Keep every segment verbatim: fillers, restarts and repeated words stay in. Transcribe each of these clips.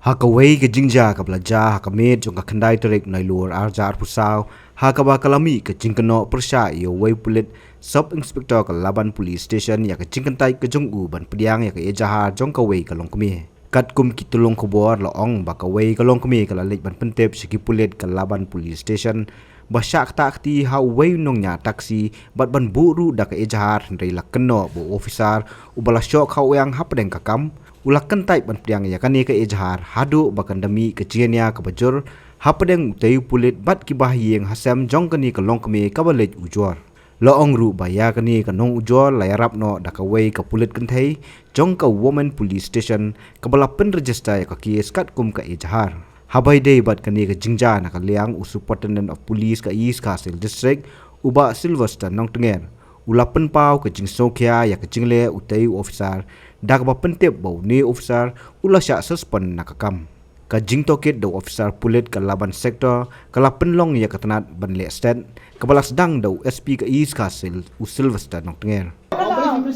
Ha kawei ka jingjia kaba la jia ha ka miet jong ka khyndai tarik Nailur arhajar arphew saw, ha kaba ka la mih ka jingkynnoh pyrshah ïa uwei u pulit sub inspector ka Laban Police Station ïa ka jingkyntait ka jong u ban pdiang ïa ka ejahar jong kawei ka longkmie. Katkum ki tyllong khubor la ong ba kawei ka longkmie ka la leit ban pyntip sha ki pulit ka Laban Police Station ba shah ktah kti ha uwei u nongñiah taxi bad ban buh ruh da ka ejahar, hynrei la kynnoh ba u officer uba la shoh khaweng hapdeng ka kam u la kyntait ban pdiang ïa kane ka ejahar haduh ba kan da mih ka jingïania kaba jur hapdeng utei u pulit bad ki bahaïing hasem jong kane ka longkmie kaba leit ujor. La ong ruh ba ïa kane ka nongujor la ïarap noh da kawei ka pulit kynthei jong ka Women Police Station kaba la pynregister ïa ka case katkum ka ejahar. Haba ïadei bad kane ka jingjia na ka liang u Superintendent of Police ka East Khasi Hills District, u Bah Sylvester Nongtnger, u la pynpaw ka jingsngewkhia ïa ka jingleh utei u officer da kaba pyntip ba une u officer u la shah suspend na ka kam. Ka jingtohkit da u officer pulit ka Laban Sector ka la pynlong ïa ka tnat ban leh stet kaba la sdang da u S P ka East Khasi Hills u Sylvester Nongtnger.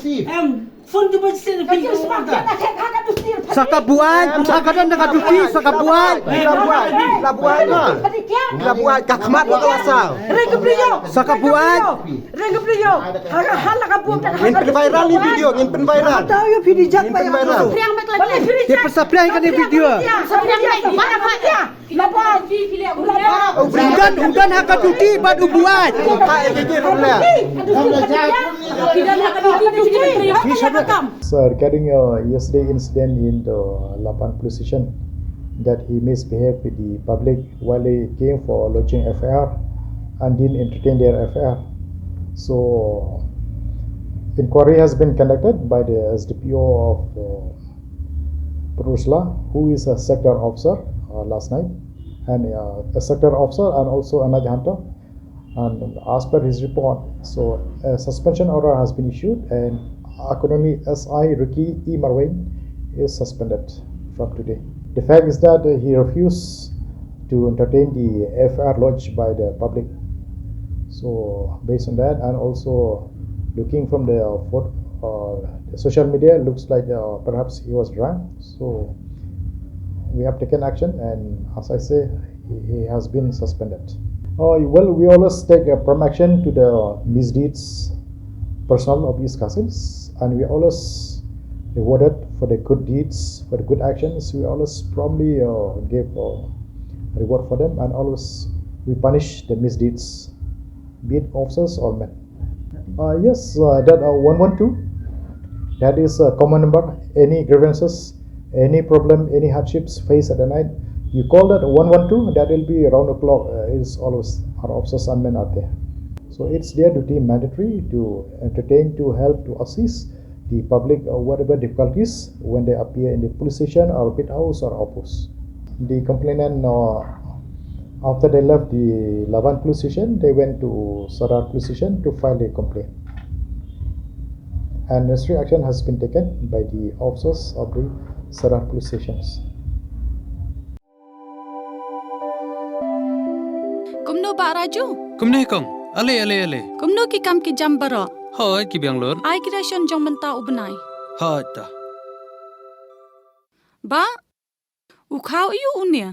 Em, phone tu ba sel pi. Sa ka buaid, sa ka don da ka duty, sa ka buaid. La buaid, la buaid, la buaid, ka khmat la ka sa. Sa ka buaid. Ngin pynviral ni video, ngin pynviral. Ngin pynviral. Te pynsapliang kane video. U don, u don ha ka duty bad u buaid. So regarding uh, yesterday incident in the Laban police station, that he misbehaved with the public while he came for lodging F I R and didn't entertain their F I R. So inquiry has been conducted by the S D P O of uh, Pyrshah, who is a sector officer uh, last night, and uh, a sector officer and also a night hunter. And as per his report, so a suspension order has been issued, and accordingly, S I Ricky E. Marwain is suspended from today. The fact is that uh, he refused to entertain the F I R lodged by the public. So, based on that, and also looking from the, uh, photo, uh, the social media, looks like uh, perhaps he was drunk. So, we have taken action, and as I say, he, he has been suspended. Uh, well, we always take a prompt action to the misdeeds personnel of East Khasi Hills, and we always rewarded for the good deeds, for the good actions. We always promptly uh, give uh, reward for them, and always we punish the misdeeds, be it officers or men. Uh, yes, uh, that uh, one one two, that is a common number. Any grievances, any problem, any hardships faced at the night, you call that one one two, that will be around the clock. Uh, it's always our officers and men are there. So it's their duty mandatory to entertain, to help, to assist the public uh, whatever difficulties when they appear in the police station or beat house or outpost. The complainant, uh, after they left the Laban police station, they went to Sadar police station to file a complaint. And necessary action has been taken by the officers of the Sadar police stations. Kumno Bah Raju? Kumne kong. Ale, ale, ale. Kumno ki kam ki jam baroh? Hoi, ki biang lut. Ai ki ration jong mynta u bnai. Hoi ta. Bah, u khaw ïa u ne?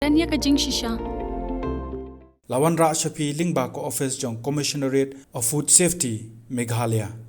Kren ïa ka jingshisha. La wanrah sha phi lyngba ka office jong Commissionerate of Food Safety, Meghalaya.